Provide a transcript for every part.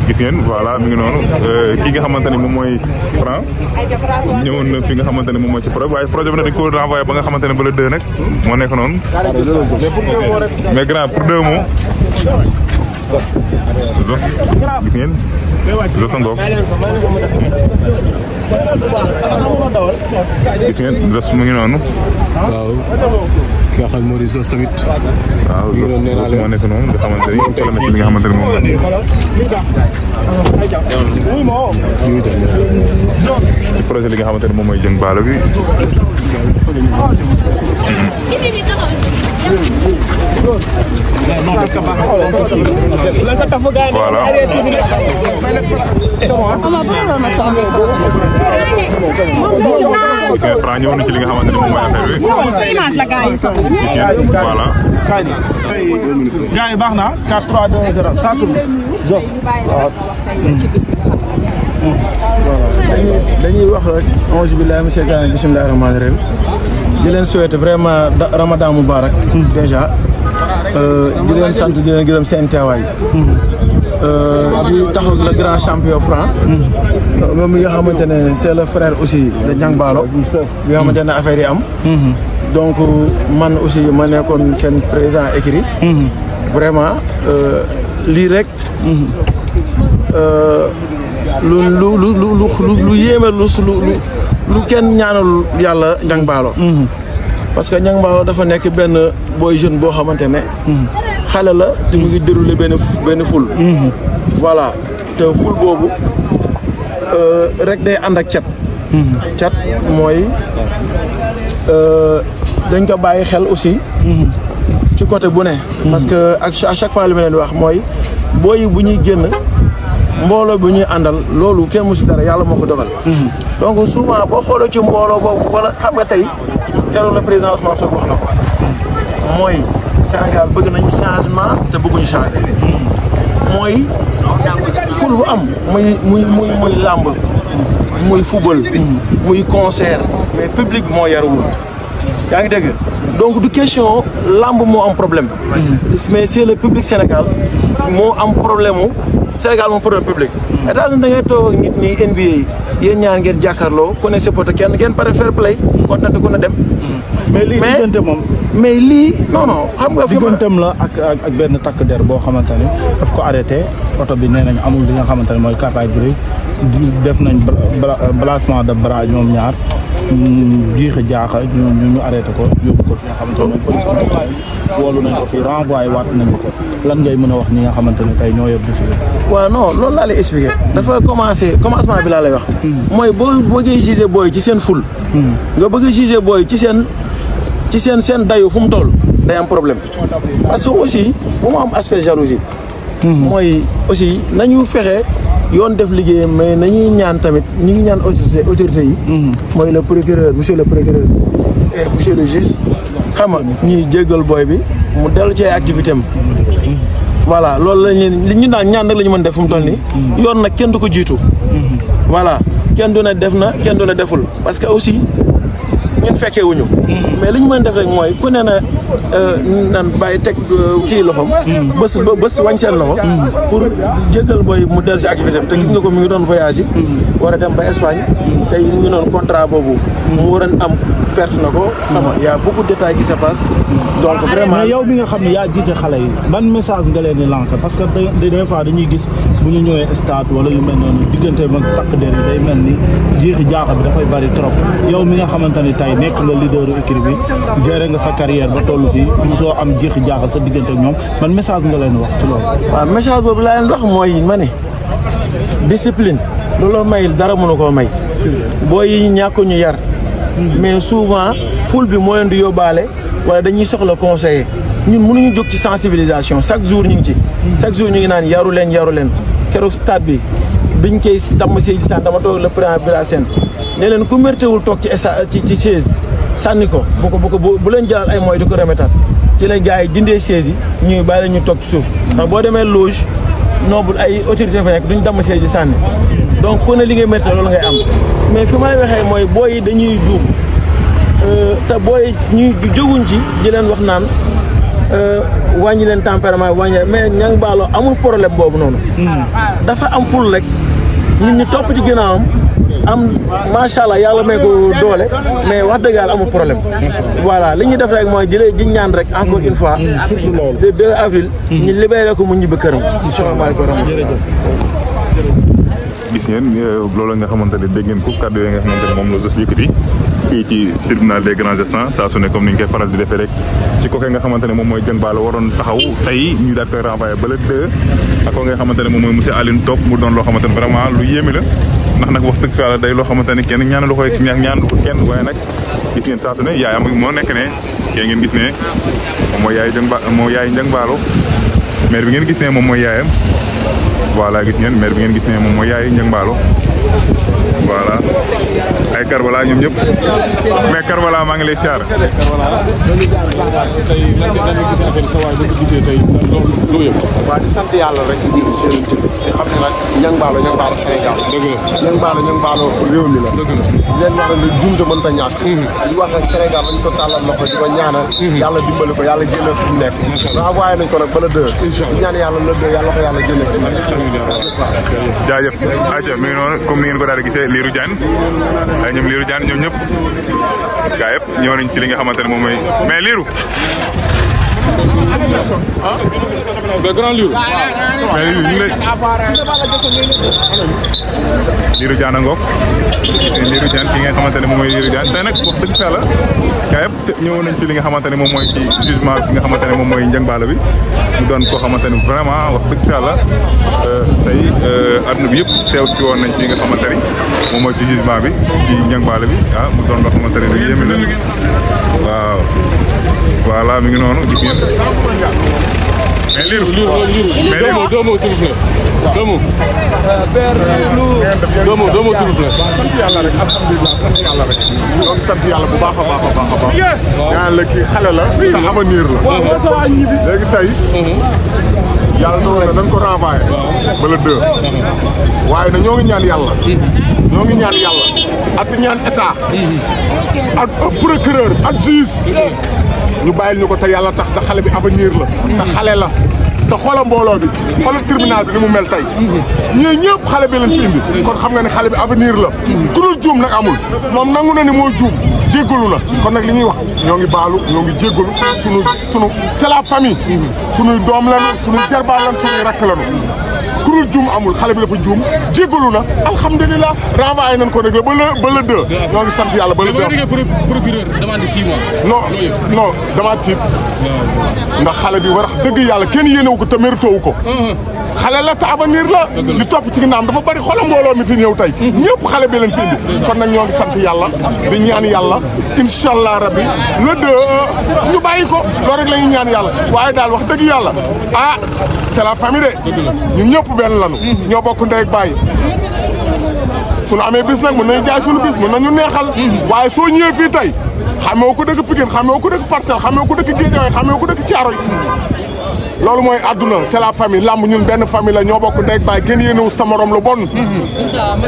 gis ngeen voilà mi ngi noonu ki nga xamante ne moom mooy Franc ñëwoon na fi nga xamante ne moom mooy ci projet waaye projet bi nag dañ ko renvoyé ba nga xamante ne ba le 2 nag moo nekk noonu mais grand pour 2 mots Zoss gis ngeen Zoss a ngoog gis ngeen Zoss mu ngi noonu waaw ki nga xam moo di Zoss tamit waaw Zoss moo nekk noonu nga xamante ni toll na ci li nga xamante ne moom ci projet li nga xamante ne moom mooy jën baalo bi voilà Franc ñëw na ci li nga xamante ne moom mooy affaire bi voilà gars yi baax na 4 3 2 0 ça tourne Zoss dañuy wax rek auzu billahi mina shaytaani bismillahi rahmaani rahim di leen souhaiter vraiment ramadan mubarak déjà di leen sant di leen gërëm seen teewaay di taxaw le grand champion Franc moom mi nga xamante ne c'est le frère aussi de Niang Ballo bi nga xamante ne affaire yi am donc man aussi ma nekkoon seen président écrit vraiment lii rek lu yéeme lu kenn ñaanal yàlla Niang Ballo parce que Niang Ballo dafa nekk benn booy jeune boo xamante ne xale la te mu ngi déroulé benn ful voilà te ful boobu rek day ànd ak cat mooy dañ ko bàyyi xel aussi ci côté bu ne parce que à chaque fois li ma leen di wax mooy booy bu ñuy génn mbooloo bi ñuy àndal loolu kenn musu dara yàlla moo ko dogal donc souvent boo xooloo ci mbooloo boobu wala xam nga tey keroog le président Ousmane Sonko wax na ko mooy Sénégal bëgg nañu changement te bëgguñu changer mooy ful bu am muy làmb muy football muy concert mais public moo yaruwul yaa ngi dégg donc du question làmb moo am problème mais c'est le public Sénégal moo am problème mu Sénégal moom problème public États-Unis da ngay toog nit ñi NBA yéen ñaar ngeen jàkkaarloo ku ne supporté kenn ngeen pare fair play kontaan ku ne dem mais lii diggante moom mais lii non xam nga digganteem la ak benn takk der boo xamante ne daf ko arrêté oto bi nee nañ amul li nga xamante ne mooy carte grise def nañ balancement de bras ñoom ñaar jiixa jaaxa ñu arrêté ko yóbbu ko fi nga xamante ne police woolu nañ ko fi renvoyé waat nañ ko lan ngay mën a wax ñi nga xamante ne tey ñoo yor bis bi waaw non loolu laa lay expliqué dafa commencement bi laa lay wax mooy boo bëggee jugé booy ci seen ful nga bëgg jugé booy ci seen dayu fu mu toll day am problème parce que aussi bu mu am aspect jalousie mooy aussi nañu fexe yoon def liggéey mais nañuy ñaan tamit ñi ngi ñaan autorité yi mooy le procureur monsieur le procureur et monsieur le juge xam nga ñuy jéggal booy bi mu dellu ci ay activité am voilà loolu li ñu daan ñaan nag la ñu mën def fu mu toll nii yoon nag kenn du ko jiitu voilà kenn du ne def na kenn du ne deful parce que aussi ñun fekkee wuñu mais li ñu mën def rek mooy ku ne na nan bàyyi teg kii loxom bés wañ seen loxo pour jéggal booy mu del si activité te gis nga ko mi ngi doon voyage yi war a dem ba Espagne tey mu ngi noonu contrat boobu mu waroon am perte na ko xam nga y a beaucoup de détails qui se passent donc vraiment mais yow bi nga xam ne yaa jiite xale yi ban message nga leen di lancer parce que des fois dañuy gis bu ñu ñëwee stade wala yu mel noonu diggante mag takk der yi day mel ni jiixi jaaxa bi dafay bari trop yow mi nga xamante ni tey nekk nga leaderu équipe bi gérer nga sa carrière ba toll fii mosoo am jiixi jaaxa sa diggante ak ñoom ban message nga leen wax ci loolu waaw message boobu laa leen wax mooy ma ne discipline loolu may dara mënu koo may booy yi ñàkk ñu yar mais souvent foule bi moo leen di yóbbaale wala dañuy soxla conseiller ñun mënuñu jóg ci sensibilisation chaque jour ñu ngi ci chaque jour ñu ngi naan yaru leen keroog stade bi biñ koy damm si stade dama toog le président bi la seen ne leen ku mértéwul toog ci chaise sànni ko bu leen jëlaat ay mooy di ko remétaat ci la gars yi dindee chaise yi ñuy bàyyi la ñu toog ci suuf ndax boo demee loge noble ay autorité fa nekk duñ damm chaise yi sànni donc ku ne li ngay mérité loolu ngay am mais fi ma lay waxee mooy booy yi dañuy juum te booy ñuy jóguñ ci di leen wax naan wàññi leen tempérament wàññi mais Niang Ballo amul problème boobu noonu. dafa am ful rek nit ñi topp ci ginnaawam am macha allah yàlla may ko doole mais wax dëgg yàlla amul problème. voilà li ñuy def rek mooy di ñaan rek encore une fois. surtout loolu le 2 avril. ñu libéré ko mu ñibbi këram. asalaamaaleykum wa rahmatulah. gis ngeen loolu nga xamante ne dégg ngeen ko kàddu yi nga xamante ne moom la Zoss yëkkati fii ci tribunal des grands instants saa su ne comme ni ñu koy faral di defee rek ci kooku nga xamante ne moom mooy Niang Ballo waroon taxaw tey ñu daal koy renvoyé ba le 2 ak ko nga xamante ne moom mooy monsieur Aline Top mu doon loo xamante ne vraiment lu yéeme la ndax nag wax dëgg fa yàlla day loo xamante ne kenn ñaanalu ko kenn waaye nag gis ngeen saa su ne yaayam moo nekk ne kee ngeen gis ne moom mooy yaay Niang Ballo maire bi ngeen gis ne moom mooy yaayam voilà gis ngeen maire bi ngeen gis ne moom mooy yaay Niang Ballo voilà ay Karbala ñoom ñëpp mais Karbala maa ngi lay siyaar. waaw di sant yàlla rek di xam ne nag Niang Ballo Sénégal. dëgg la Niang Ballo réew mi la. dëgg la di leen wax ne jumte mënta ñàkk. di wax nag Sénégal dañ ko tàllal loxo di ko ñaanal. yàlla dimbali ko yàlla génne fi mu nekk. renvoyé nañ ko nag ba le 2. di ñaan yàlla le 2 yàlla ko yàlla génne fi mu nekk. jaajëf ayca mi ngi noonu comme ni ngeen ko daal di gisee Lirou Diane ay ñoom Lirou Diane ñoom ñëpp gaa yëpp ñëw nañ ci li nga xamante ne moom mooy mais Lirou. grand Lirou. Lirou Diane ngoog Lirou Diane ki nga xamante ne moom mooy Lirou Diane tey nag wax dëgg fa la gaa yëpp ñëw nañ ci li nga xamante ne moom mooy ci jugement bi nga xamante ne moom mooy Niang Ballo bi mu doon koo xamante ne vraiment wax dëgg fa la tey adduna bi yëpp teew ci woon nañ ci li nga xamante ni moom mooy ci jugement bi ci Niang Ballo bi mu doon loo xamante ne lu yéeme la waaw voilà mi ngi noonu gis ngeen mais Lirou mais Lirou deux mots s'il vous plaît. deux mots s'il vous plaît. sant yàlla rek alhamdulilah sant yàlla rek. ñoo ngi sant yàlla bu baax a baax a baax a baax. ñaan la kii xale la te avenir la. léegi tey yàlla doon na dañ ko renvoyé ba le 2 waaye na ñoo ngi ñaan yàlla. ñoo ngi ñaan yàlla ak di ñaan état. ak procureur ak juge. ñu bàyyil ñu ko te yàlla tax te xale bi avenir la. te xale la. te xoola mbooloo bi xoola tribunal bi ni mu mel tey ñii ñëpp xale bi leen fi indi kon xam nga ne xale bi avenir la ku dul juum nag amul moom nangu na ni moo juum jéggalu na kon nag li ñuy wax ñoo ngi baalu ñoo ngi jéggalu sunu c'est la famille sunuy doom lanu sunuy jarbaat lan sunuy rakk lanu ku dul juum amul xale bi dafa juum jéggalu na alhamdulilah renvoyé nañ ko nag ba le 2 ñoo ngi sant yàlla ba le 2 procureur demande 6 mois non dama tiit ndax xale bi war dëgg yàlla kenn yéenewu ko te mérito wu ko xale la te avenir la li topp ci ginnaam dafa bari xoolal mbooloo mi fi ñëw tey ñëpp xale bi leen fi indi kon nag ñoo ngi sant yàlla di ñaan yàlla incha allah rabbi le 2 ñu bàyyi ko loolu rek la ñuy ñaan yàlla waaye daal wax dëgg yàlla c'est la famille de ñun ñëpp benn lanu ñoo bokk ndey ak baay suñu amee bis nag mën nañu jaay suñu bis mën nañu neexal waaye soo ñëwee fii tey xamee ko dëkk Pikine xamee ko dëkk Parcelles xamee ko dëkk Guédiawaye xamee ko dëkk Thiaroye loolu mooy àdduna c'est la famille lamb ñun benn famille la ñoo bokk ndey ak baay kenn yéenewu sa morom lu bon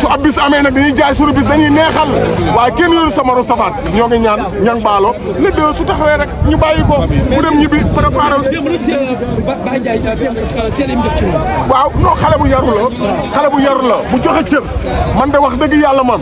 su ab bis amee nag dañuy jaay suñu bis dañuy neexal waaye kenn yéenewu sa morom safaan ñoo ngi ñaan Niang Ballo le 2 su taxawee rek ñu bàyyi ko mu dem ñibbi préparé waaw non xale bu yaru la bu joxe cër man de wax dëgg yàlla man